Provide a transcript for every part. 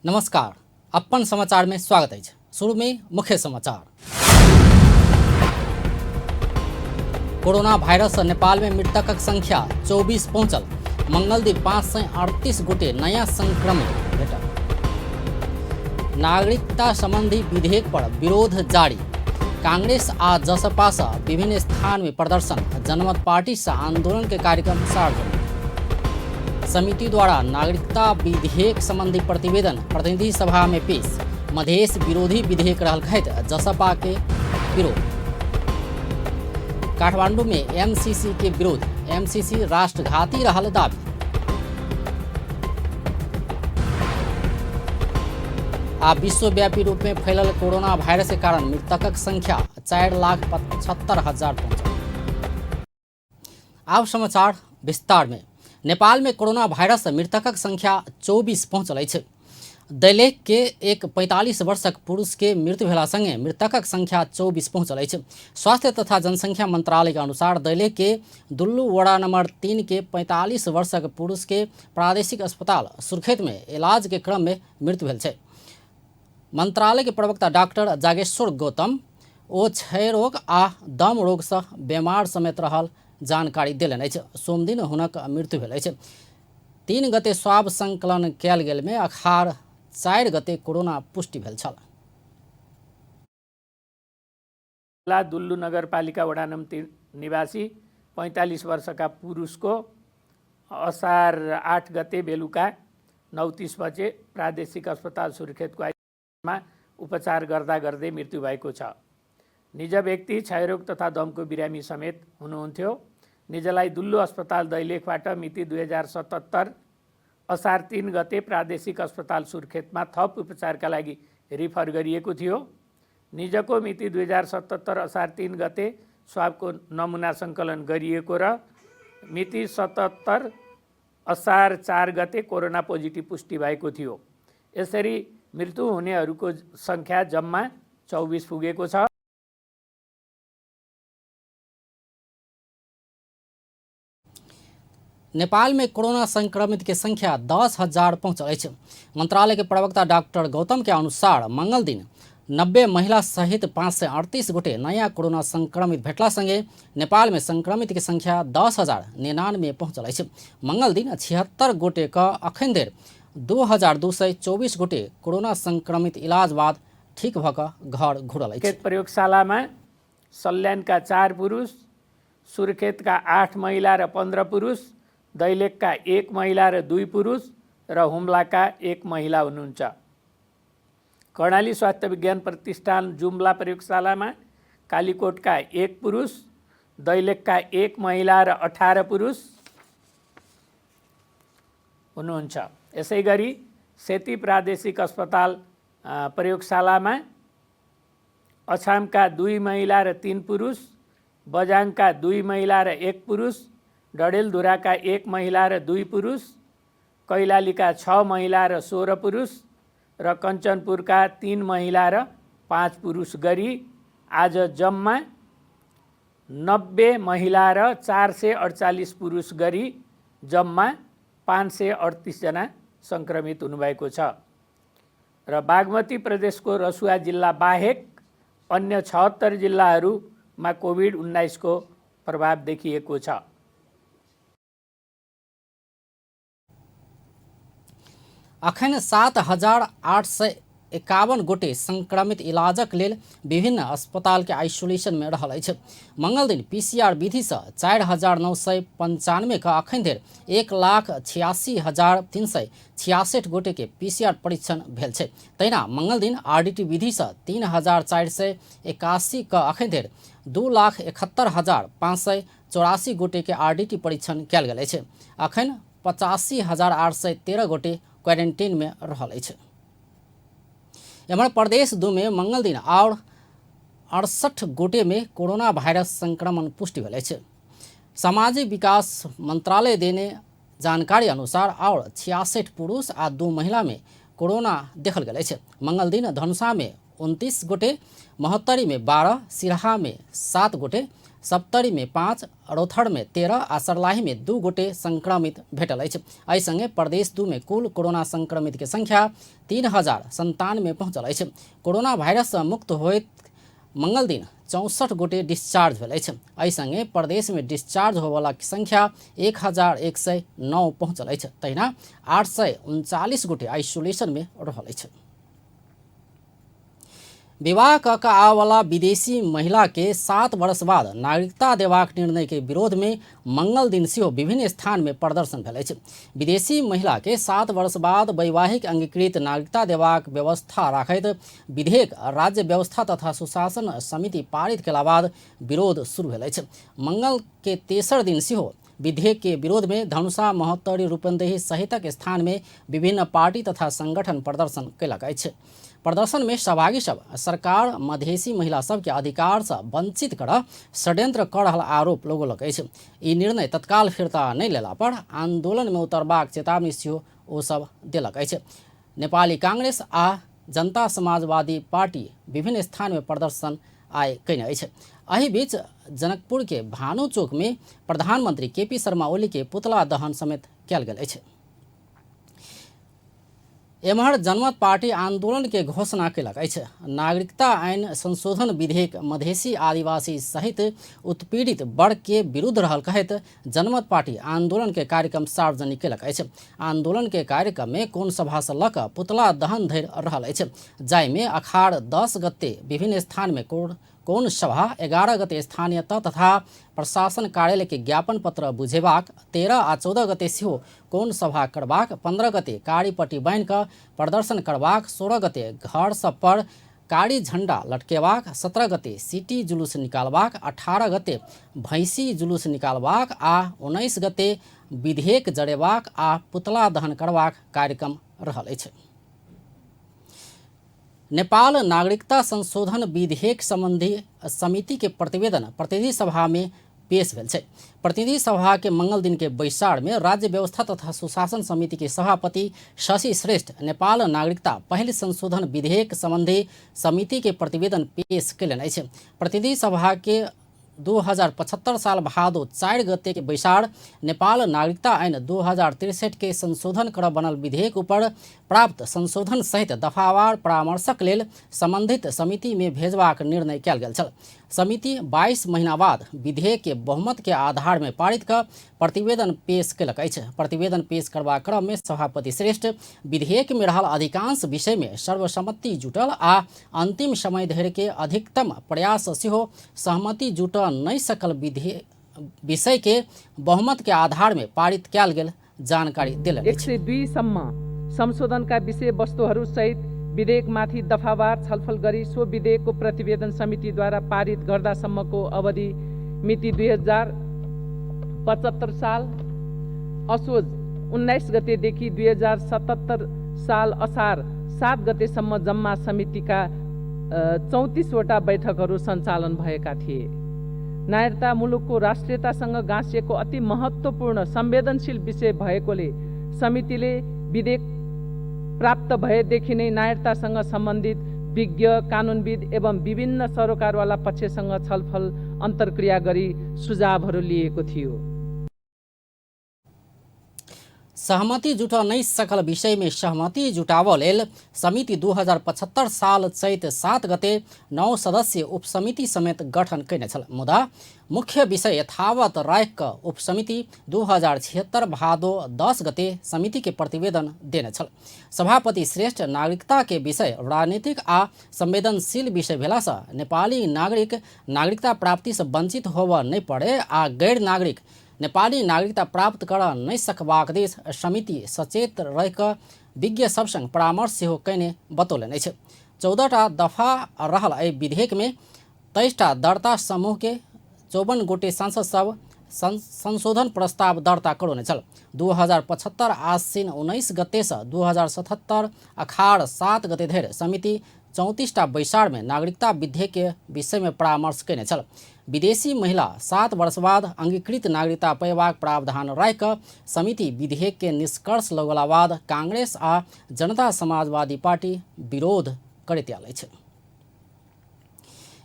नमस्कार, अपन समाचार में स्वागत अछि। शुरू में मुख्य समाचार। कोरोना वायरस से नेपाल में मृतकक संख्या 24 पहुंचल। मंगल दिन 538 गोटे नया संक्रमित भेटल। नागरिकता संबंधी विधेयक पर विरोध जारी। कांग्रेस आ जसपा से विभिन्न स्थान में प्रदर्शन। जनमत पार्टी से आंदोलन के कार्यक्रम सार्वजनिक। समिति द्वारा नागरिकता विधेयक संबंधी प्रतिवेदन प्रतिनिधि सभा में पेश। मधेश विरोधी विधेयक रहल कहैत जसपा के विरोध। काठमांडू में एमसीसी के विरोध। एमसीसी राष्ट्रघाती रहल दावी। आ विश्वव्यापी रूप में फैलल कोरोना वायरस के कारण मृतकक संख्या 4,75,000 पहुंचल। आब समाचार विस्तार में। नेपाल में कोरोना वायरस से मृतकक संख्या 24 पहुंचल अछि। दैलेख के एक 45 वर्षक पुरुष के मृत्यु भेला संगे मृतकक संख्या 24 पहुंचल अछि। स्वास्थ्य तथा जनसंख्या मंत्रालय के अनुसार दैलेख के दुल्लू वड़ा नंबर 3 के 45 वर्षक पुरुष के प्रादेशिक अस्पताल सुर्खेत में इलाज के क्रम में मृत्यु भेल छै। मंत्रालय के प्रवक्ता डॉक्टर जागेश्वर गौतम ओ क्षय रोग आ दम रोग सँ बीमार समेत रहल जानकारी देलनि अछि। सोमदिन हुनक मृत्यु भेल अछि। 3 गते स्वाब संकलन कयल गेल में अखार 4 गते कोरोना पुष्टि भेल छल। दुल्लु नगरपालिका वडा नम्बर 3 निवासी 45 वर्षका पुरुषको असार 8 गते बेलुका 9:30 बजे प्रादेशिक अस्पताल सुर्खेतको आइसियूमा उपचार गर्दा गर्दै मृत्यु भएको छ। निज व्यक्ति क्षयरोग तथा दमको बिरामी समेत हुनुहुन्थ्यो। निजलाई दुल्लु अस्पताल दैलेखबाट मिति 2077 असार 3 गते प्रादेशिक अस्पताल सुर्खेतमा थप उपचारका लागि रिफर गरिएको थियो। निजको मिति 2077 असार 3 गते स्वाबको नमुना सङ्कलन गरिएको र मिति 77 असार 4 गते कोरोना पोजिटिभ पुष्टि भएको थियो। यसरी मृत्यु हुनेहरूको सङ्ख्या जम्मा 24 पुगेको छ। नेपाल में कोरोना संक्रमित के संख्या 10,000 पहुंचल अछि। मंत्रालय के प्रवक्ता डॉक्टर गौतम के अनुसार मंगल दिन 90 महिला सहित 538 गोटे नया कोरोना संक्रमित भेटला संगे नेपाल में संक्रमित के संख्या 10,099 पहुंचल अछि। मंगल दिन 76 गोटे क अखन धरि 2,224 गोटे कोरोना संक्रमित इलाज बाद ठीक भ क घर घुरल अछि। सुर्खेत प्रयोगशालामा सल्यानका 4 पुरुष, सुर्खेतका 8 महिला र 15 पुरुष, दैलेखका 1 महिला र 2 पुरुष र हुम्लाका 1 महिला हुनुहुन्छ। कर्णाली स्वास्थ्य विज्ञान प्रतिष्ठान जुम्ला प्रयोगशालामा कालीकोटका 1 पुरुष, दैलेखका 1 महिला र 18 पुरुष हुनुहुन्छ। यसैगरी सेती प्रादेशिक अस्पताल प्रयोगशालामा अछामका 2 महिला र 3 पुरुष, बझाङका 2 महिला र 1 पुरुष, डडेलधुराका 1 महिला र 2 पुरुष, कैलालीका 6 महिला र 16 पुरुष र कञ्चनपुरका 3 महिला र 5 पुरुष गरी आज जम्मा 90 महिला र 448 पुरुष गरी जम्मा 538 जना सङ्क्रमित हुनुभएको छ। र बागमती प्रदेशको रसुवा जिल्ला बाहेक अन्य 76 जिल्लाहरूमा कोभिड उन्नाइसको प्रभाव देखिएको छ। अखन 7,851 गोटे संक्रमित इलाजक लेल विभिन्न अस्पताल के आइसोलेशन में रहल अछि। मंगल दिन पीसीआर विधि से 4,995 के अखन धरि 1,86,366 गोटे के पीसीआर परीक्षण भेल छै। तहिना मंगल दिन आरडीटी विधि से 3,481 के अखन धरि 2,71,584 गोटे के आरडीटी परीक्षण कयल गेल अछि। अखन 85,813 गोटे क्वारंटीन में रहल अछि। एम्हर प्रदेश 2 में मंगल दिन और 68 गोटे में कोरोना वायरस संक्रमण पुष्टि भेल अछि। सामाजिक विकास मंत्रालय देने जानकारी अनुसार और 66 पुरुष आ 2 महिला में कोरोना देखल गेल अछि। मंगल दिन धनुषा में 29 गोटे, महोत्तरी में 12, सिरहा में 7 गोटे, सप्तरी में 5, रौथर में 13 आ सर्लाही में 2 गोटे संक्रमित भेटल अछि। एहि संगे प्रदेश 2 में कुल कोरोना संक्रमित के संख्या 3097 पहुंचल अछि। कोरोना वायरस से मुक्त होइत मंगल दिन 64 गोटे डिस्चार्ज भेल अछि। एहि संगे प्रदेश में डिस्चार्ज होयवला के संख्या 1109 पहुंचल अछि। तहिना 839 गोटे आइसोलेशन में रहल अछि। विवाह क के आबयवला विदेशी महिला के 7 वर्ष बाद नागरिकता देबाक निर्णय के विरोध में मंगल दिन सेहो विभिन्न स्थान में प्रदर्शन भेल अछि। विदेशी महिला के 7 वर्ष बाद वैवाहिक अंगीकृत नागरिकता देबाक व्यवस्था राखैत विधेयक राज्य व्यवस्था तथा सुशासन समिति पारित केला बाद विरोध शुरू भेल अछि। मंगल के तेसर दिन सेहो विधेयक के विरोध में धनुषा, महोत्तरी, रूपन्देही सहितक स्थान में विभिन्न पार्टी तथा संगठन प्रदर्शन कयलक अछि। प्रदर्शन में सहभागी सब सरकार मधेसी महिला सबके अधिकार से वंचित कर षड्यंत्र कर रहल आरोप लगौलक अछि। ई निर्णय तत्काल फिर्ता नहि लेला पर आंदोलन में उतरबाक चेतावनी सेहो ओ सब देलक अछि। नेपाली कांग्रेस आ जनता समाजवादी पार्टी विभिन्न स्थान में प्रदर्शन आइ कयने अछि। एहि बीच जनकपुर के भानु चौक में प्रधानमंत्री केपी शर्मा ओली के पुतला दहन समेत कयल गेल अछि। एम्हर जनमत पार्टी आंदोलन के घोषणा कयलक अछि। नागरिकता ऐन संशोधन विधेयक मधेसी आदिवासी सहित उत्पीड़ित वर्ग के विरुद्ध रहल कहैत जनमत पार्टी आंदोलन के कार्यक्रम सार्वजनिक कयलक अछि। आंदोलन के कार्यक्रम में कोन सभा से लऽ कऽ पुतला दहन धरि रहल अछि, जाहिमे अखाड़ 10 गते विभिन्न स्थान में कोन सभा, 11 गते स्थानीय तह तथा प्रशासन कार्यालय के ज्ञापन पत्र बुझेबाक, 13 आ 14 गते सेहो कोन सभा करबाक, 15 गते कारी पट्टी बान्हि कऽ प्रदर्शन करबाक, 16 गते घर सब पर कारी झंडा लटकेबाक, 17 गते सिटी जुलूस निकालबाक, 18 गते भैंसी जुलूस निकालबाक आ 19 गते विधेयक जरेबाक आ पुतला दहन करबाक कार्यक्रम रहल अछि। नेपाल नागरिकता संशोधन विधेयक संबंधी समिति के प्रतिवेदन प्रतिनिधि सभा में पेश भेल छै। प्रतिनिधि सभा के मंगल दिन के बैसार में राज्य व्यवस्था तथा सुशासन समिति के सभापति शशि श्रेष्ठ नेपाल नागरिकता पहिल संशोधन विधेयक संबंधी समिति के प्रतिवेदन पेश कयलनि अछि। प्रतिनिधि सभा के 2075 साल भादो 4 गते के बैसार नेपाल नागरिकता ऐन 2063 के संशोधन कर बनल विधेयक ऊपर प्राप्त संशोधन सहित दफावार परामर्शक लेल संबंधित समिति में भेजबाक निर्णय कयल गेल छल। समिति 22 महीना बाद विधेयक के बहुमत के आधार में पारित कऽ प्रतिवेदन पेश कयलक अछि। प्रतिवेदन पेश करबाक क्रम में सभापति श्रेष्ठ विधेयक में रहल अधिकांश विषय में सर्वसम्मति जुटल आ अंतिम समय धरि के अधिकतम प्रयास सेहो सहमति जुटऽ नहि सकल विषय के बहुमत के आधार में पारित कयल गेल जानकारी देलनि एक सय दुई सम्म संशोधनका विषयवस्तुहरू सहित विधेयकमाथि दफावार छलफल गरी सो विधेयकको प्रतिवेदन समितिद्वारा पारित गर्दासम्मको अवधि मिति 2075 साल असोज 19 गतेदेखि 2077 साल असार 7 गतेसम्म जम्मा समितिका 34वटा बैठकहरू सञ्चालन भएका थिए। नागरिकता मुलुकको राष्ट्रियतासँग गाँसिएको अति महत्त्वपूर्ण संवेदनशील विषय भएकोले समितिले विधेयक प्राप्त भएदेखि नै नागरिकतासँग सम्बन्धित विज्ञ, कानुनविद एवं विभिन्न सरोकारवाला पक्षसँग छलफल अन्तर्क्रिया गरी सुझावहरू लिएको थियो। सहमति जुटऽ नहि सकल विषय में सहमति जुटाबऽ लेल समिति 2075 साल चैत 7 गते 9 सदस्यीय उपसमिति समेत गठन कयने छल। मुदा मुख्य विषय यथावत राखि कऽ उपसमिति 2076 भादो 10 गते समिति के प्रतिवेदन देने छल। सभापति श्रेष्ठ नागरिकता के विषय राजनीतिक आ संवेदनशील विषय भेलासँ नेपाली नागरिक नागरिकता प्राप्ति से वंचित होबऽ नहि पड़े आ गैर नागरिक नेपाली नागरिकता प्राप्त करऽ नहि सकबाक दिस समिति सचेत रहि कऽ विज्ञ सबसँग परामर्श सेहो कयने बतौलनि अछि। 14टा दफा रहल एहि विधेयकमे 23टा दर्ता समूहके 54 गोटे सांसद सब संशोधन प्रस्ताव दर्ता करौने छल। 2075 आश्विन 19 गतेसँ 2077 अखाड़ 7 गते धरि समिति 34टा बैसारमे नागरिकता विधेयकके विषयमे परामर्श कयने छल। विदेशी महिला 7 वर्ष बाद अंगीकृत नागरिकता पयबाक प्रावधान राखि कऽ समिति विधेयक के निष्कर्ष लगौला बाद कांग्रेस आ जनता समाजवादी पार्टी विरोध करैत आयल अछि।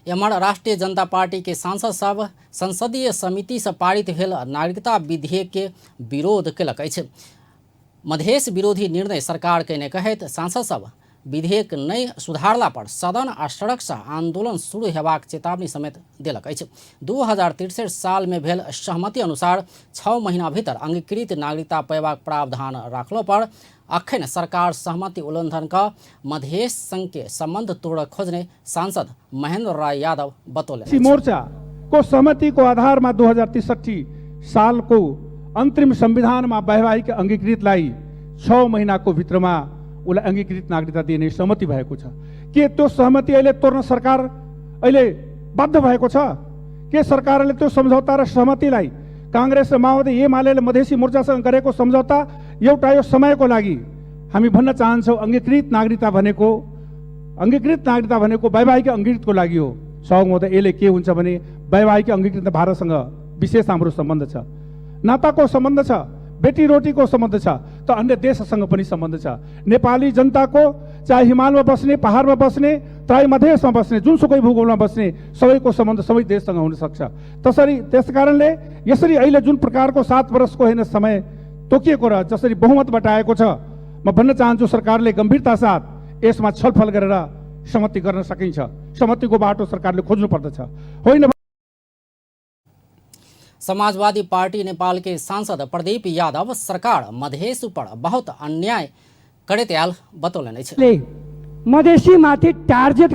एम्हर राष्ट्रिय जनता पार्टी के सांसद सब संसदीय समिति से पारित भेल नागरिकता विधेयक के विरोध केलक अछि। मधेश विरोधी निर्णय सरकार कयने कहैत सांसद सब विधेयक नहि सुधारला पर सदन आ सड़क से आंदोलन शुरू हेबाक चेतावनी समेत देलक अछि। 2063 साल में भेल सहमति अनुसार 6 महीना भीतर अंगीकृत नागरिकता पयबाक प्रावधान राखलो पर अखन सरकार सहमति उल्लंघन क मधेश संघ के संबंध तोड़ खोजने सांसद महेंद्र राय यादव बतौलनि। मोर्चा को सहमति को आधारमा 2063 साल को अंतरिम संविधानमा वैवाहिक अंगीकृतलाई 6 महिनाको भित्रमा उसलाई अंगीकृत नागरिकता दिने सहमति भएको छ। के त्यो सहमति अहिले तोड्न सरकार अहिले बाध्य भएको छ? के सरकारले त्यो सम्झौता र सहमतिलाई काङ्ग्रेस र माओवादी एमाले मधेसी मोर्चासँग गरेको सम्झौता एउटा यो समयको लागि हामी भन्न चाहन्छौँ अंगीकृत नागरिकता भनेको वैवाहिक अंगीकृतको लागि हो। सभामुख यसले के हुन्छ भने वैवाहिक अंगीकृत भारतसँग विशेष हाम्रो सम्बन्ध छ, नाताको सम्बन्ध छ, बेटी रोटीको सम्बन्ध छ, त अन्य देशसँग पनि सम्बन्ध छ। नेपाली जनताको चाहे हिमालमा बस्ने, पहाडमा बस्ने, तराई मधेसमा बस्ने, जुनसुकै भूगोलमा बस्ने सबैको सम्बन्ध सबै देशसँग हुनसक्छ। तसरी त्यस कारणले यसरी अहिले जुन प्रकारको 7 वर्षको होइन समय तोकिएको र जसरी बहुमत बटाएको छ, म भन्न चाहन्छु सरकारले गम्भीरता साथ यसमा छलफल गरेर सहमति गर्न सकिन्छ। सहमतिको बाटो सरकारले खोज्नु पर्दछ। होइन। समाजवादी पार्टी नेपाल के सांसद प्रदीप यादव सरकार मधेश पर बहुत अन्याय करैत आयल बतौलनि अछि। मधेसीमाथि टार्गेट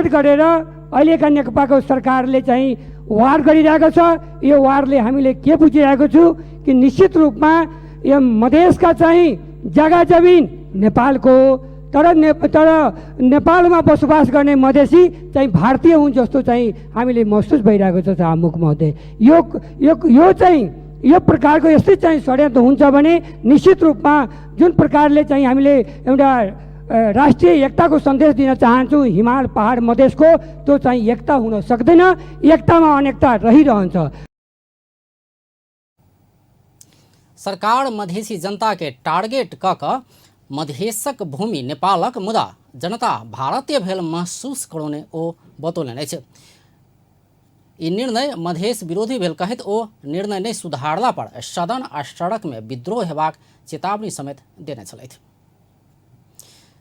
गरेर अहिलेका नेकपाको सरकारले चाहिँ वार गरिरहेको छ। यो वारले हामीले के बुझिरहेको छु कि निश्चित रूपमा यो मधेसका चाहिँ जग्गा जमिन नेपालको, तर नेपालमा बसोबास गर्ने मधेसी चाहिँ भारतीय हुन् जस्तो चाहिँ हामीले महसुस भइरहेको छ सभामुख महोदय। यो यो चाहिँ यो प्रकारको यस्तै चाहिँ षड्यन्त्र हुन्छ भने निश्चित रूपमा जुन प्रकारले चाहिँ हामीले एउटा राष्ट्रिय एकताको सन्देश दिन चाहन्छौँ हिमाल पहाड मधेसको, त्यो चाहिँ एकता हुन सक्दैन। एकतामा अनेकता रहिरहन्छ। सरकार मधेसी जनता के टारगेट क मधेशक भूमि नेपालक मुदा जनता भारतीय भेल महसूस करौने ओ बतौलनि अछि। ई निर्णय मधेश विरोधी भेल कहैत ओ निर्णय नहि सुधारला पर सदन आ सड़क में विद्रोह हेबाक चेतावनी समेत देने छलथि।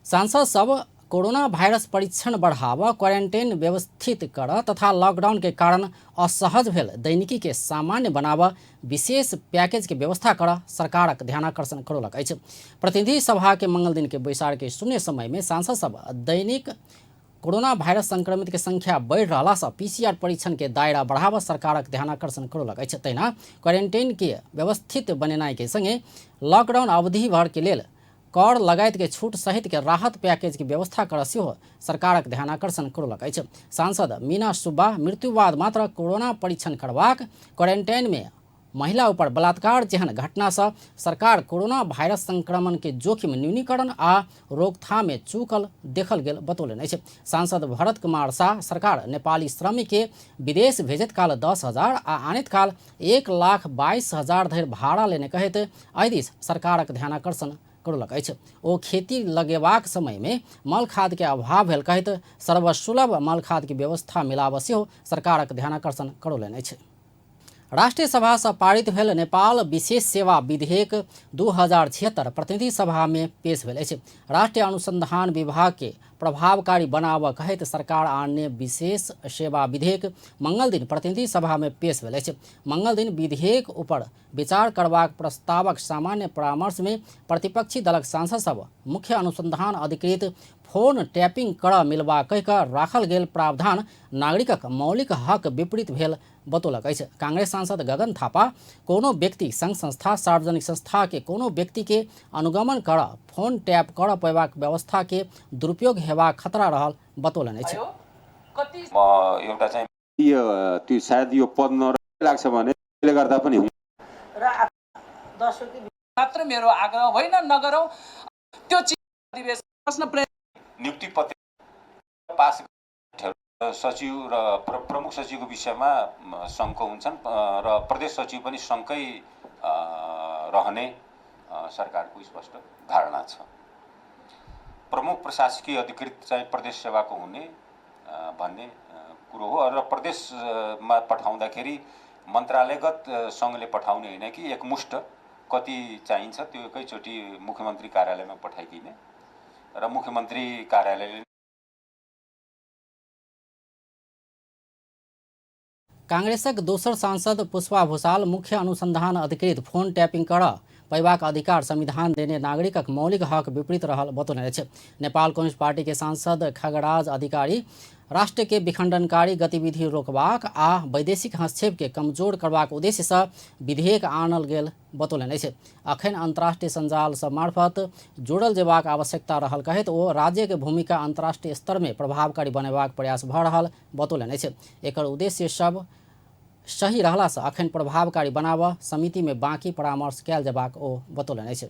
सांसद सब कोरोना वायरस परीक्षण बढ़ाव, क्वारेंटाइन व्यवस्थित कर तथा लॉकडाउन के कारण असहज भेल दैनिकी के सामान्य बनाव विशेष पैकेज के व्यवस्था कर सरकारक ध्यानाकर्षण करौलक अछि। प्रतिनिधि सभा के मंगल दिन के बैसार के शून्य समय में सांसद सब दैनिक कोरोना वायरस संक्रमित के संख्या बढ़ि रहला से पीसीआर परीक्षण के दायरा बढ़ाव सरकारक ध्यानाकर्षण करौलक अछि। तहिना क्वारेंटाइन के व्यवस्थित बनेनाइ के संगे लॉकडाउन अवधि भर के लेल कर लगायत के छूट सहित के राहत पैकेज के व्यवस्था कर सेहो सरकारक ध्यानाकर्षण करौलक अछि। सांसद मीना सुब्बा मृत्युवाद मात्र कोरोना परीक्षण करबाक, क्वारेंटाइन में महिला ऊपर बलात्कार जेहन घटना से सरकार कोरोना वायरस संक्रमण के जोखिम न्यूनीकरण आ रोकथाम में चूकल देखल गेल बतौलनि अछि। सांसद भरत कुमार शाह सरकार नेपाली श्रमिक के विदेश भेजैत काल 10,000 आ आनैत काल 1,22,000 धरि भाड़ा लेने कहैत एहि दिस सरकारक ध्यानाकर्षण करौलक अछि। ओ खेती लगेबाक समय में मल खाद के अभाव भेल कहैत सर्वसुलभ मल खाद के व्यवस्था मिलाब सेहो सरकारक ध्यानाकर्षण करौलनि अछि। राष्ट्रिय सभा से पारित भेल नेपाल विशेष सेवा विधेयक 2076 प्रतिनिधि सभा में पेश भेल अछि। राष्ट्रीय अनुसंधान विभाग के प्रभावकारी बनाव कहैत सरकार आने विशेष सेवा विधेयक मंगल दिन प्रतिनिधि सभा में पेश भेल अछि। मंगल दिन विधेयक ऊपर विचार करबाक प्रस्तावक सामान्य परामर्श में प्रतिपक्षी दलक सांसद सब मुख्य अनुसंधान अधिकृत फोन टैपिंग कर मिलबा कहि कऽ राखल गेल प्रावधान नागरिकक मौलिक हक विपरीत भेल बतौलक अछि। कांग्रेस सांसद गगन थापा कोनो व्यक्ति, संघ संस्था, सार्वजनिक संस्था के कोनो व्यक्ति के अनुगमन कर फोन टैप कर पेबाक व्यवस्था के दुरुपयोग हेबाक खतरा रहल बतौलनि अछि। त्यो सायद यो पद नराम्रो लाग्छ भने त्यसले गर्दा पनि मात्र मेरो आग्रह होइन, नगरौँ त्यो अधिवेशन। नियुक्ति पत्र पास सचिव र प्रमुख सचिवको विषयमा सङ्घको हुन्छन् र प्रदेश सचिव पनि सङ्घकै रहने सरकारको स्पष्ट धारणा छ। प्रमुख प्रशासकीय अधिकृत चाहिँ प्रदेश सेवाको हुने भन्ने कुरो हो। र प्रदेशमा पठाउँदाखेरि मन्त्रालयगत सङ्घले पठाउने होइन कि एकमुष्ट कति चाहिन्छ त्यो एकैचोटि मुख्यमन्त्री कार्यालयमा पठाइदिने र मुख्यमन्त्री कार्यालयले। कांग्रेसक दोसर सांसद पुष्पा भूषाल मुख्य अनुसंधान अधिकृत फोन टैपिंग कर पैबाक अधिकार संविधान देने नागरिकक मौलिक हक विपरीत रहल बतौने अछि। नेपाल कम्युनिस्ट पार्टी के सांसद खगराज अधिकारी राष्ट्र के विखंडनकारी गतिविधि रोकबाक आ वैदेशिक हस्तक्षेप के कमजोर करबाक उद्देश्य से विधेयक आनल गेल बतौलनि अछि। अखन अंतर्राष्ट्रीय संजाल सब मार्फत जोड़ल जेबाक आवश्यकता रहल कहैत ओ राज्य के भूमिका अंतर्राष्ट्रीय स्तर में प्रभावकारी बनेबाक प्रयास भऽ रहल बतौलनि अछि। एकर उद्देश्य सब सही रहला से अखन प्रभावकारी बनाबऽ समिति में बाकी परामर्श कयल जेबाक ओ बतौलनि अछि।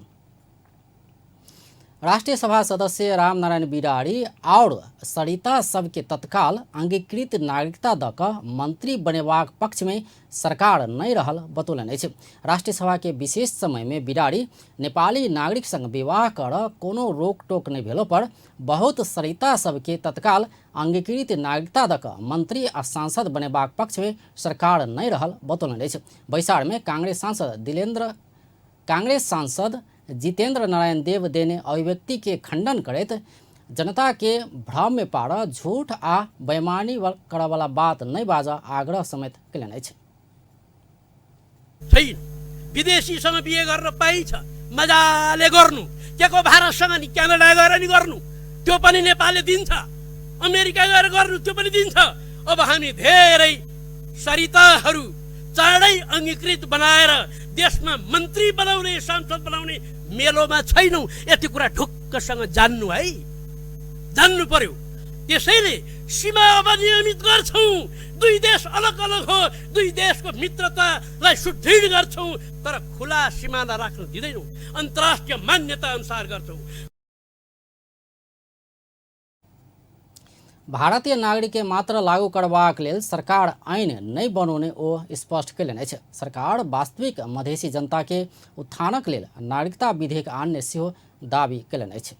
राष्ट्रीय सभा सदस्य रामनारायण बिरारी और सरिता सबके तत्काल अंगीकृत नागरिकता दऽ कऽ मंत्री बनेबाक पक्ष में सरकार नहि रहल बतौलनि अछि। राष्ट्रीय सभा के विशेष समय में बिरारी नेपाली नागरिक संग विवाह कर कोनो रोक टोक नहि भेलो पर बहुत सरिता सबके तत्काल अंगीकृत नागरिकता दऽ कऽ मंत्री आ सांसद बनेबाक पक्ष में सरकार नहि रहल बतौलनि अछि। बैसार में कांग्रेस सांसद कांग्रेस सांसद जितेंद्र नारायण देव देने अभिव्यक्ति के खंडन करैत जनता के भ्रम में पार झूठ आ बेईमानी करऽवला बात नहि बाजऽ आग्रह समेत कयलनि अछि। छैन विदेशीसँग बिहे गर्न पाइन्छ, मजाले गर्नु, के को भारतसँग नि क्यानाडा गएर नि गर्नु, त्यो पनि नेपालले दिन्छ, अमेरिका गएर गर्नु त्यो पनि दिन्छ। अब हामी धेरै सरिताहरू चाँडै अङ्गीकृत बनाएर देशमा मन्त्री बनाउने सांसद बनाउने मेलोमा छैनौँ। यति कुरा ढुक्कसँग जान्नु है, जान्नु पर्यो। त्यसैले सीमा अब नियमित गर्छौँ, दुई देश अलग अलग हो, दुई देशको मित्रतालाई सुदृढ गर्छौँ, तर खुला सिमाना राख्न दिँदैनौँ, अन्तर्राष्ट्रिय मान्यता अनुसार गर्छौँ। भारतीय नागरिक के मात्र लागू करबाक लेल सरकार ऐन नहि बनौने ओ स्पष्ट कयलनि अछि। सरकार वास्तविक मधेसी जनता के उत्थानक लेल नागरिकता विधेयक आनने सेहो दावी कयलनि अछि।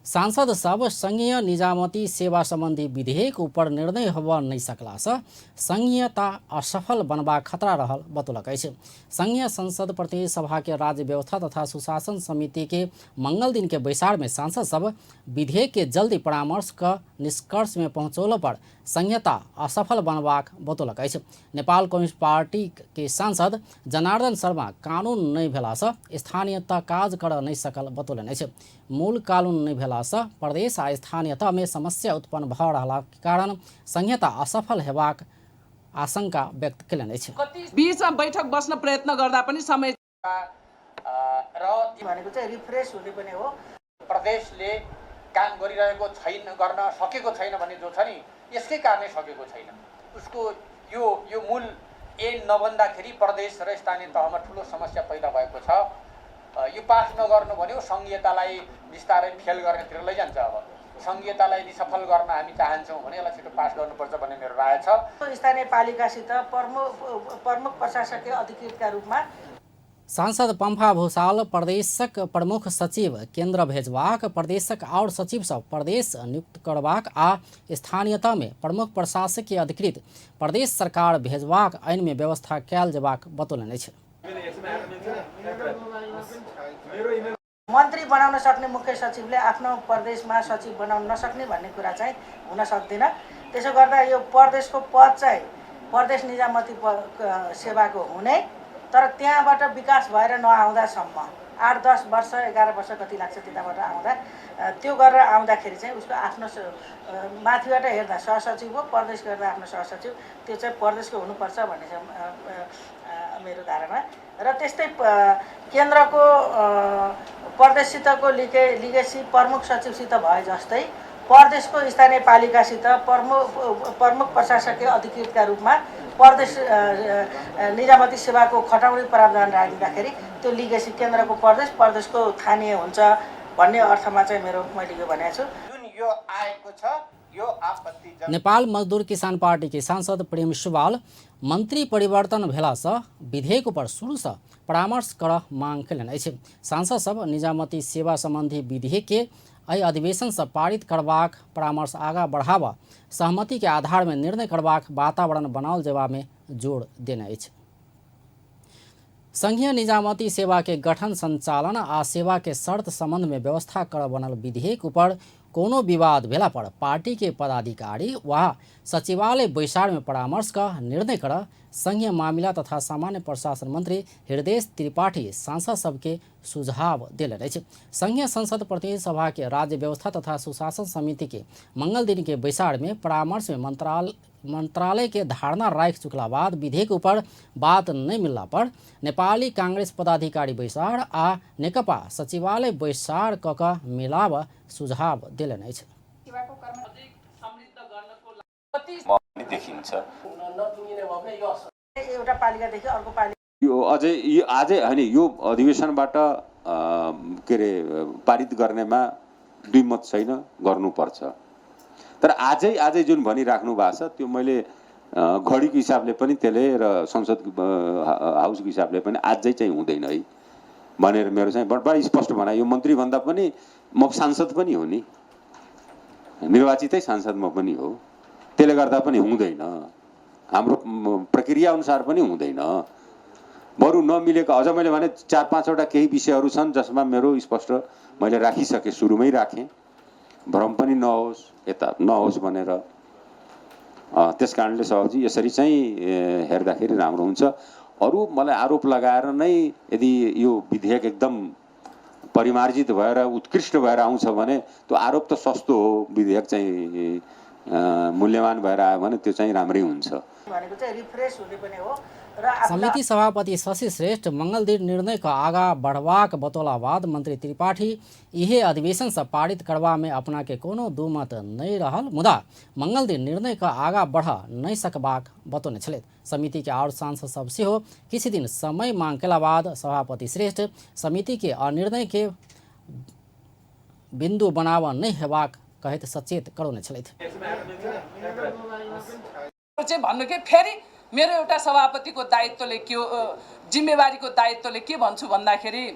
सांसद सब संघीय निजामती सेवा संबंधी विधेयक ऊपर निर्णय होबऽ नहि सकला से संघीयता असफल बनबाक खतरा रहल बतौलक अछि। संघीय संसद प्रतिनिधि सभा के राज्य व्यवस्था तथा सुशासन समिति के मंगल दिन के बैसार में सांसद सब विधेयक के जल्दी परामर्श क निष्कर्ष में पहुँचौला पर संघीयता असफल बनबाक बतौलक अछि। नेपाल कम्युनिस्ट पार्टी के सांसद जनार्दन शर्मा कानून नहि भेला से स्थानीयता काज कर नहि सकल बतौलनि अछि। मूल कानून नहि भेला से प्रदेश आ स्थानीयता में समस्या उत्पन्न भऽ रहलाक कारण संघीयता असफल हेबाक आशंका व्यक्त कयलनि अछि। बीचमा बैठक बस्न प्रयत्न गर्दा पनि समय र भनेको चाहिँ रिफ्रेस हुने पनि हो। प्रदेशले काम गरिरहेको छैन, गर्न सकेको छैन भन्ने जो छ नि, यसकै कारणले सकेको छैन। उसको यो यो मूल ऐन नबन्दाखेरि प्रदेश र स्थानीय तहमा ठुलो समस्या पैदा भएको छ। यो पास नगर्नु भन्यो सङ्घीयतालाई बिस्तारै फेल गर्नेतिर लैजान्छ। अब सङ्घीयतालाई यदि सफल गर्न हामी चाहन्छौँ भने यसलाई छिटो पास गर्नुपर्छ भन्ने मेरो राय छ। स्थानीय पालिकासित प्रमुख प्रमुख प्रशासकीय अधिकृतका रूपमा सांसद पम्फा भूषाल प्रदेशक प्रमुख सचिव केन्द्र भेजबाक, प्रदेशक आओर सचिव सब प्रदेश नियुक्त करबाक आ स्थानीयता में प्रमुख प्रशासकीय अधिकृत प्रदेश सरकार भेजबाक ऐन में व्यवस्था कयल जेबाक बतौलनि अछि। मन्त्री बनाउन सक्ने मुख्य सचिवले आफ्नो प्रदेशमा सचिव बनाउन नसक्ने भन्ने कुरा चाहिँ हुन सक्दैन। त्यसो गर्दा यो प्रदेशको पद चाहिँ प्रदेश निजामती सेवाको हुने, तर त्यहाँबाट विकास भएर नआउँदासम्म 8-10 वर्ष 11 वर्ष कति लाग्छ त्यताबाट आउँदा, त्यो गरेर आउँदाखेरि चाहिँ उसको आफ्नो माथिबाट हेर्दा सहसचिव हो, प्रदेश गर्दा आफ्नो सहसचिव, त्यो चाहिँ प्रदेशको हुनुपर्छ भन्ने चाहिँ मेरो धारणा। र त्यस्तै केन्द्रको प्रदेशसितको लिगेसी प्रमुख सचिवसित भए जस्तै प्रदेशको स्थानीय पालिकासित प्रमुख प्रमुख प्रशासकीय अधिकृतका रूपमा प्रदेश निजामती सेवाको खटाउने प्रावधान राखिदिँदाखेरि त्यो लिगेसी केन्द्रको प्रदेश प्रदेशको स्थानीय हुन्छ भन्ने अर्थमा चाहिँ मैले यो भनेको छु। जुन यो आएको छ यो आपत्तिजनक। नेपाल मजदूर किसान पार्टी के सांसद प्रेम सुवाल मंत्री परिवर्तन भेला से विधेयक पर शुरू से परामर्श कर मांग कयलनि अछि। सांसद सब निजामती सेवा संबंधी विधेयक के एहि अधिवेशन से पारित करबाक परामर्श आगाँ बढ़ाबऽ सहमति के आधार में निर्णय करबाक वातावरण बनाओल जेबा में जोर देने अछि। संघीय निजामती सेवा के गठन, संचालन आ सेवा के शर्त संबंध में व्यवस्था कर बनल विधेयक ऊपर कोनो विवाद भेला पर पार्टी के पदाधिकारी वा सचिवालय बैसार में परामर्श क निर्णय कर संघीय मामिला तथा सामान्य प्रशासन मंत्री हृदय त्रिपाठी सांसद सबके सुझाव देलनि अछि। संघीय संसद प्रतिनिधि सभा के राज्य व्यवस्था तथा सुशासन समिति के मंगल दिन के बैसार में परामर्श में मंत्रालय के धारणा राखि चुकला बाद विधेयक ऊपर बात नहीं मिलला पर नेपाली कांग्रेस पदाधिकारी बैसार आ नेकपा सचिवालय बैसार क क मिलाब सुझाव देलनि अछि। देखिन्छ एउटा पालिकादेखि अर्को पालिका यो अझै यो आजै होइन, यो अधिवेशनबाट के अरे पारित गर्नेमा दुई मत छैन, गर्नुपर्छ। तर आजै आजै जुन भनिराख्नु भएको छ त्यो मैले घडीको हिसाबले पनि त्यसले र संसद हाउसको हिसाबले पनि आजै चाहिँ हुँदैन है भनेर मेरो चाहिँ बडा स्पष्ट भनाइ। यो मन्त्रीभन्दा पनि म सांसद पनि हो नि, निर्वाचितै सांसद म पनि हो, त्यसले गर्दा पनि हुँदैन, हाम्रो प्रक्रिया अनुसार पनि हुँदैन। बरु नमिलेको अझ मैले भने 4-5वटा केही विषयहरू छन् जसमा मेरो स्पष्ट मैले राखिसकेँ, सुरुमै राखेँ, भ्रम पनि नहोस् यता नहोस् भनेर। त्यस कारणले सभापति यसरी चाहिँ हेर्दाखेरि राम्रो हुन्छ। अरू मलाई आरोप लगाएर नै यदि यो विधेयक एकदम परिमार्जित भएर उत्कृष्ट भएर आउँछ भने त्यो आरोप त सस्तो हो, विधेयक चाहिँ मूल्यवान भएर आयो भने त्यो चाहिँ राम्रै हुन्छ। भनेको चाहिँ रिफ्रेस हुने पनि हो। र समिति सभापति शशि श्रेष्ठ मंगलदिन निर्णय क आगा बढ़बाक बतौला बाद मंत्री त्रिपाठी इहे अधिवेशन से पारित करबा में अपना के कोनो दू मत नहीं रहल, मुदा मंगलदिन निर्णय क आगा बढ़ नहीं सकबाक बतौने छलथि। समिति के और सांसद सब सेहो किछु दिन समय मांग केला बाद सभापति श्रेष्ठ समिति के अनिर्णय के बिंदु बनाव नहीं हेबाक कहैत सचेत करौने छलथि। चाहिँ भन्नु के फेरि मेरो एउटा सभापतिको दायित्वले के जिम्मेवारीको दायित्वले के भन्छु भन्दाखेरि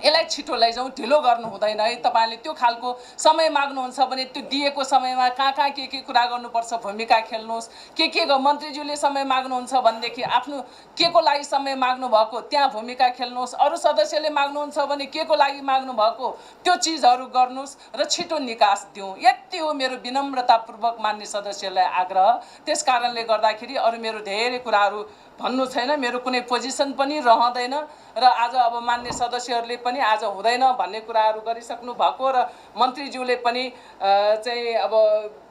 यसलाई छिटो लैजाउँ, ढिलो गर्नु हुँदैन है। तपाईँले त्यो खालको समय माग्नुहुन्छ भने त्यो दिएको समयमा कहाँ कहाँ के कुरा गर्नुपर्छ, भूमिका खेल्नुहोस्। के मन्त्रीज्यूले समय माग्नुहुन्छ भनेदेखि आफ्नो के को लागि समय माग्नु भएको त्यहाँ भूमिका खेल्नुहोस्, अरू सदस्यले माग्नुहुन्छ भने के को लागि माग्नु भएको त्यो चिजहरू गर्नुहोस् र छिटो निकास दिउँ। यति हो मेरो विनम्रतापूर्वक मान्य सदस्यलाई आग्रह। त्यस कारणले गर्दाखेरि अरू मेरो धेरै कुराहरू भन्नु छैन, मेरो कुनै पोजिसन पनि रहँदैन र आज अब मान्य सदस्यहरूले पनि आज हुँदैन भन्ने कुराहरू गरिसक्नु भएको र मन्त्रीज्यूले पनि चाहिँ अब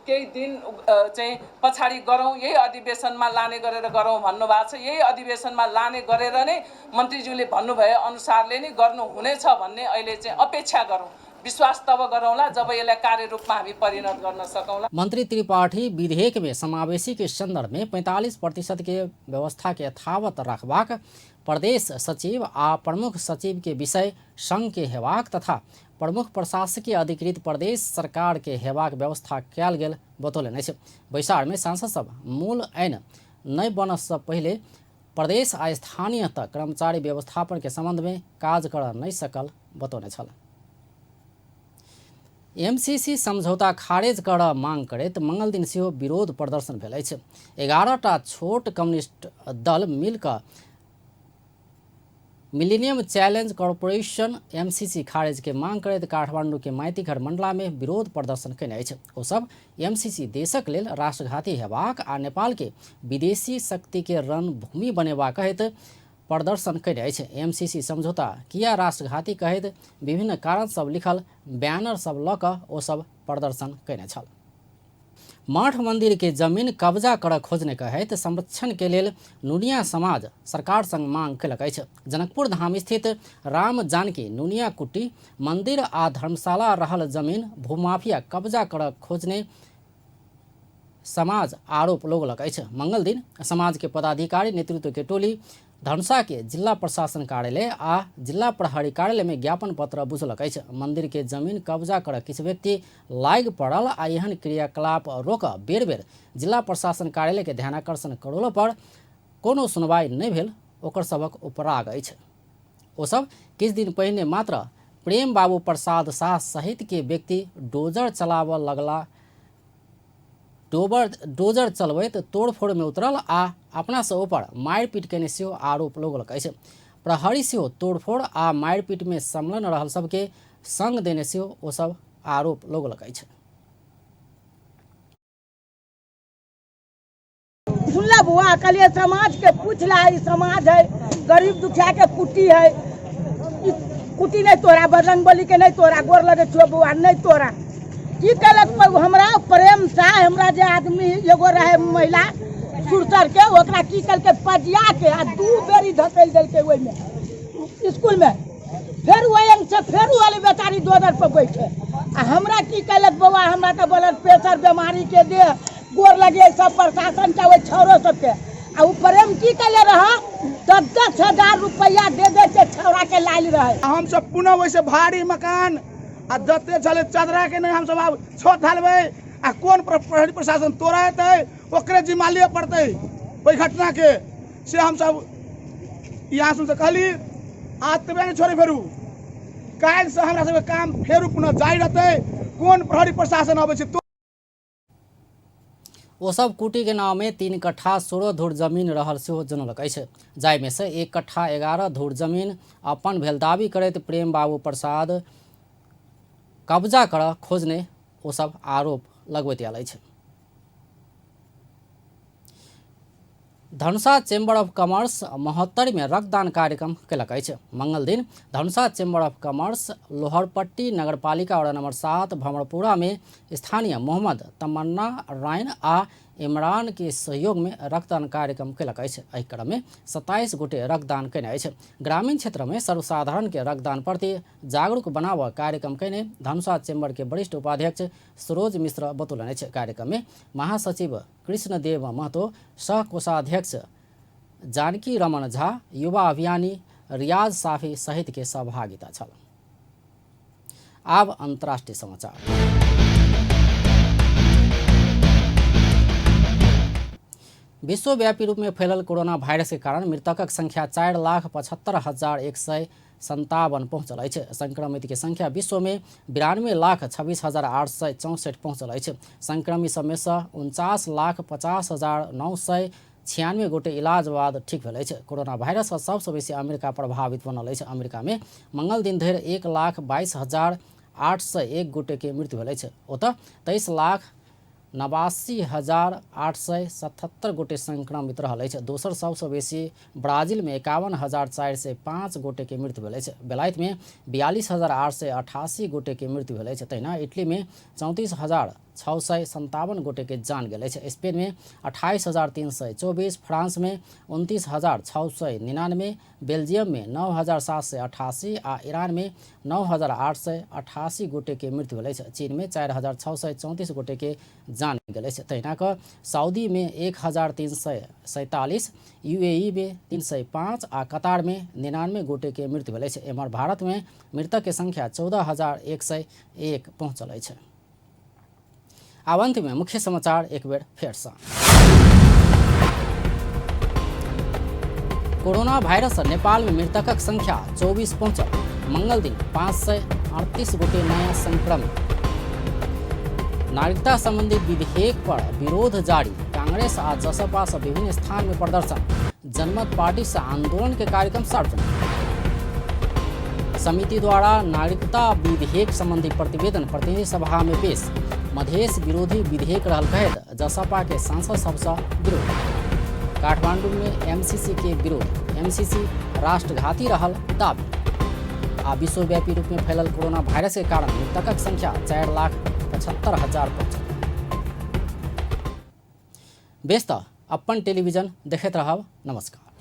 केही दिन चाहिँ पछाडि गरौँ, यही अधिवेशनमा लाने गरेर गरौँ भन्नुभएको छ। यही अधिवेशनमा लाने गरेर नै मन्त्रीज्यूले भन्नुभए अनुसारले नै गर्नुहुनेछ भन्ने अहिले चाहिँ अपेक्षा गरौँ, विश्वास तब गरौँला जब यसलाई कार्यरूपमा हामी परिणत गर्न सकौँला। मंत्री त्रिपाठी विधेयक में समावेशी के संदर्भ में 45% के व्यवस्था के यथावत रखबाक, प्रदेश सचिव आ प्रमुख सचिव के विषय संघ के हेबाक तथा प्रमुख प्रशासकीय अधिकृत प्रदेश सरकार के हेबाक व्यवस्था कयल गेल बतौलनि अछि। बैसार में सांसद सब मूल ऐन नहि बनऽ सँ पहिले प्रदेश आ स्थानीय तक कर्मचारी व्यवस्थापन के संबंध में काज कर नहि सकल बतौने छल। एमसीसी समझौता खारेज कर मांग करैत मंगलदिन सेहो विरोध प्रदर्शन भेल अछि। 11टा छोट कम्युनिस्ट दल मिलकऽ मिलेनियम चैलेंज कॉरपोरेशन एमसीसी खारेज के मांग करैत काठमांडू के माइतीघर मंडला में विरोध प्रदर्शन कयने अछि। ओ सब एमसीसी देशक लेल राष्ट्रघाती हेबाक आ नेपाल के विदेशी शक्ति के रणभूमि बनेबाक कहैत प्रदर्शन कयने अछि। एमसीसी समझौता किया राष्ट्रघाती कहैत विभिन्न कारण सब लिखल बैनर सब लऽ कऽ ओ सब प्रदर्शन कयने छल। मठ मंदिर के जमीन कब्जा कर खोजने कहैत संरक्षण के लेल नुनिया समाज सरकार संग मांग कयलक अछि। जनकपुर धाम स्थित राम जानकी नुनिया कुटी मंदिर आ धर्मशाला रहल जमीन भूमाफिया कब्जा कर खोजने समाज आरोप लगौलक अछि। मंगल दिन समाज के पदाधिकारी नेतृत्व के टोली धनुषा के जिला प्रशासन कार्यालय आ जिला प्रहरी कार्यालय में ज्ञापन पत्र बुझलक अछि। मंदिर के जमीन कब्जा कर किछु व्यक्ति लागि पड़ल आ एहन क्रियाकलाप रोक बेर बेर जिला प्रशासन कार्यालय के ध्यानाकर्षण करौलो पर कोनो सुनवाई नहि भेल ओकर सभक उपराग अछि। ओ सब किछु दिन पहिने मात्र प्रेम बाबू प्रसाद शाह सहित के व्यक्ति डोजर चलाबऽ लगला। डोजर चलबैत तोड़फोड़मे उतरल आ अपनासँ ऊपर मारिपीट केने सेहो आरोप लगौलक अछि। प्रहरी सेहो तोड़फोड़ आ मारिपीटमे संलग्न रहल सबके संग देने सेहो ओ सब आरोप लगौलक अछि। सुनला बुआ, कहलिए समाज के पूछ ला, ई समाज है गरीब दुखिया के कुटी है, ई कुटी नहीं तोरा, बजरंग बली के नहीं तोरा, गोर लगे छो बुआ नहीं तोरा। की कहलक हमरा प्रेम शाह, हमरा जे आदमी एगो रहे महिला सुरसर के, ओकरा की कहलकै पजिया के आ 2 बेरी धकेल देलकै ओहिमे स्कूल में। फेर ओहि अंग से फेर वाली बेचारी डोजर पर बैठे। आ हमरा की कहलक बौआ, हमरा तऽ बोलल प्रेशर बीमारी के दे गोर लगे सब प्रशासन के ओहि छौड़ो सबके। आ ओ प्रेम की कहले रह 10-10 हजार रुपया दे दे के छौड़ा के लायल रहे। हम सब पुनः वैसे भारी मकान आ जते छलै चदरा के नहीं, हम सब आब छत ढालबै आ कोन प्रहरी प्रशासन तोड़ा हेतै ओकरे जिम्मा लिअ पड़तै ओहि घटना के। से हम सब यहाँ सुन से कहली आज तबे नहीं छोड़े, फेरू काल्हि से हमरा सबके काम फेरू पुनः जारी रहतै। कोन प्रहरी प्रशासन अबै छै। ओ सब कुटी के नाव में 3 कट्ठा 16 धूर जमीन रहल सेहो जनौलक अछि, जाहिमे से 1 कट्ठा 11 धूर जमीन अपन भेल दावी करैत प्रेम बाबू प्रसाद कब्जा कर खोजने ओ सब आरोप लगबैत आयल अछि। Dhanusha chamber of commerce Mahottari में रक्तदान कार्यक्रम केलक अछि। मंगल दिन Dhanusha chamber of commerce Loharpatti नगरपालिका वार्ड नंबर 7 भमरपुरा में स्थानीय मोहम्मद तमन्ना राइन आ इमरान के सहयोग में रक्तदान कार्यक्रम केलक अछि। एहि क्रम में 27 गोटे रक्तदान केने अछि। ग्रामीण क्षेत्र में सर्वसाधारण के रक्तदान प्रति जागरूक बनाबऽ कार्यक्रम केने धनुषा चैम्बर के वरिष्ठ उपाध्यक्ष सरोज मिश्र बतौलनि अछि। कार्यक्रम में महासचिव कृष्णदेव महतो, सह कोषाध्यक्ष जानकी रमन झा, युवा अभियानी रियाज साफी सहित के सहभागिता छल। आब अंतर्राष्ट्रीय समाचार। विश्वव्यापी रूप में फैलल कोरोना वायरस के कारण मृतकक संख्या 4,75,157 पहुंचल अछि। संक्रमित के संख्या विश्व में 92,26,864 पहुंचल अछि। संक्रमित सबमे सँ 49,50,996 गोटे इलाज बाद ठीक भेल अछि। कोरोना वायरस सँ सबसँ बेसी अमेरिका प्रभावित बनल अछि। अमेरिका में मंगल दिन धरि 1,22,801 गोटे के मृत्यु भेल अछि। ओतऽ 23,89,877 गोटे संक्रमित रहल अछि। दोसर सबसँ बेसी ब्राजील में 51,405 गोटे के मृत्यु भेल अछि। बेलायत में 42,888 गोटे के मृत्यु भेल अछि। तहिना इटली में 34,657 गोटे के जान गेल अछि। स्पेन में 28,324, फ्रांस में 29,699, बेल्जियम में 9,788 आ ईरान में 9,888 गोटे के मृत्यु भेल अछि। चीन में 4,634 गोटे के जान गेल अछि। तहिना कऽ सऊदी में 1,347, यूएई में 305 आ कतार में 99 गोटे के मृत्यु भेल अछि। एम्हर भारत में मृतक के संख्या 14,101 पहुंचल अछि। आब अंत में मुख्य समाचार एक बेर फेर से। कोरोना वायरस से नेपाल में मृतकक संख्या 24 पहुंचल। मंगल दिन 538 गोटे नया संक्रमित। नागरिकता संबंधी विधेयक पर विरोध जारी। कांग्रेस आ जसपा से विभिन्न स्थान में प्रदर्शन। जनमत पार्टी से आंदोलन के कार्यक्रम सार्वजनिक। समिति द्वारा नागरिकता विधेयक संबंधी प्रतिवेदन प्रतिनिधि सभा में पेश। मधेश विरोधी विधेयक रहल कहैत जसपा के सांसद सबसँ विरोध। काठमांडू में एमसीसी के विरोध। एमसीसी राष्ट्रघाती रहल दावी। आ विश्वव्यापी रूप में फैलल कोरोना वायरस के कारण मृतकक संख्या 4,75,000 पहुंचल। बेस तऽ अपन टेलीविजन देखैत रहब। नमस्कार।